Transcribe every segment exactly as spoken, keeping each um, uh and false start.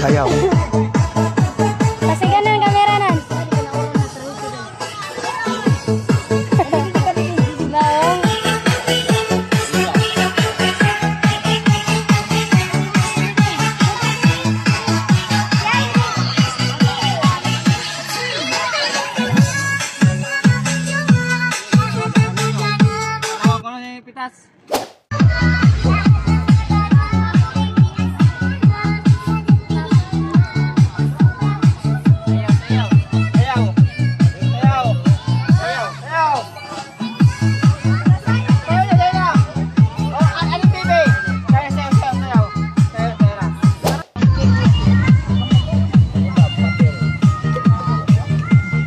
Ayaw. Pasigan an kamera nan. Bawang. Pitas.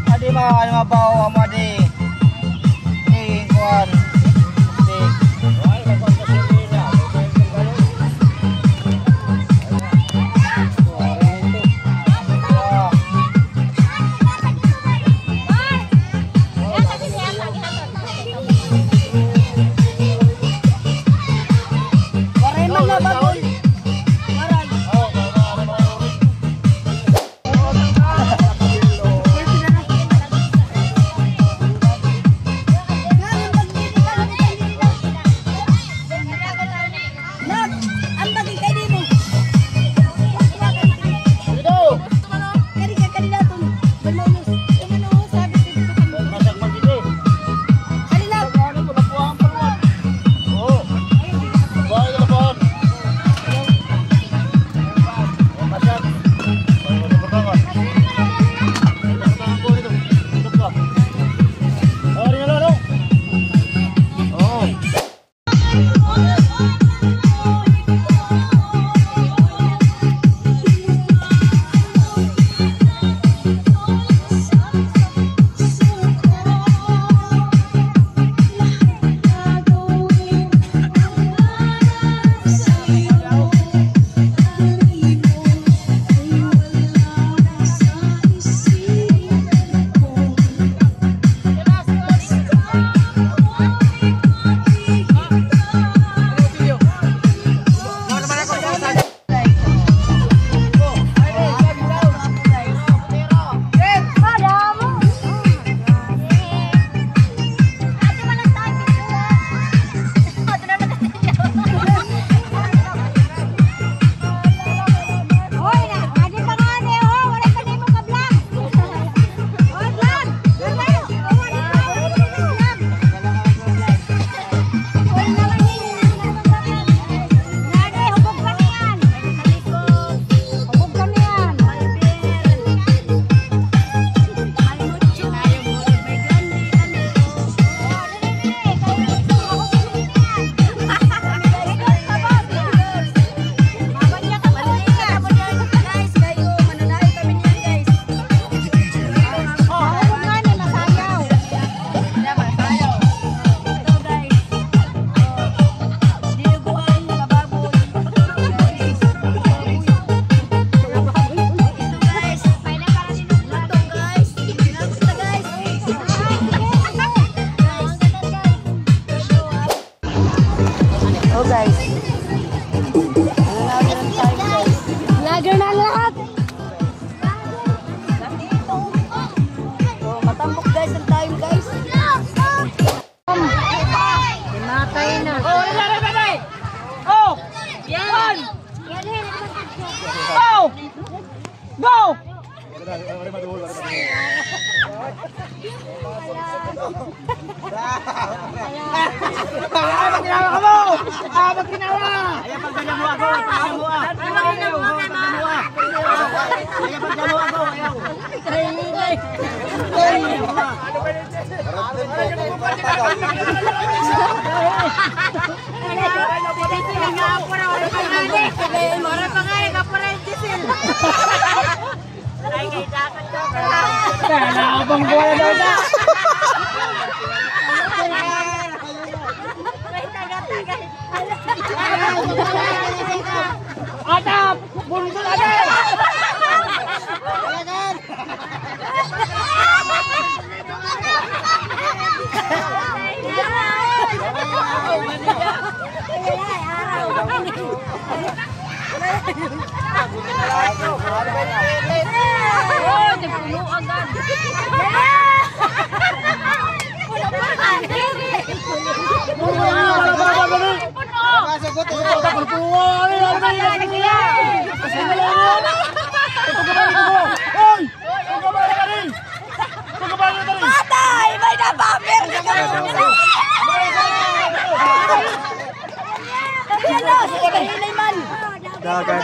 Adi ba, ano ba, amo di. Eh, kuan. Waray man na bagol. Waray. Nak, ang bagay kay di mo. Kari ka, kari daton. Ban maulos. Tumano, sabi ko dito kami. Kari lang. Oh, guys. Vlogger na ang lahat. So, matampok, guys, ang tayo, guys. Pinatay na. Oh, yan, yan, yan, yan. Oh! Yan. One! Oh! Go! Ah, magkinawa ka mo! Ah, magkinawa! Ayaw pagdalamuha ko, pagdalamuha. Ayaw pagdalamuha ko, ayaw. Ay, kay dapat ko. Kaya na ako pang buhay na sa. May taga-taga. Atap! Bunso na din! Patay! May napapir na ka! Hello, sige, hinay man. Dagan.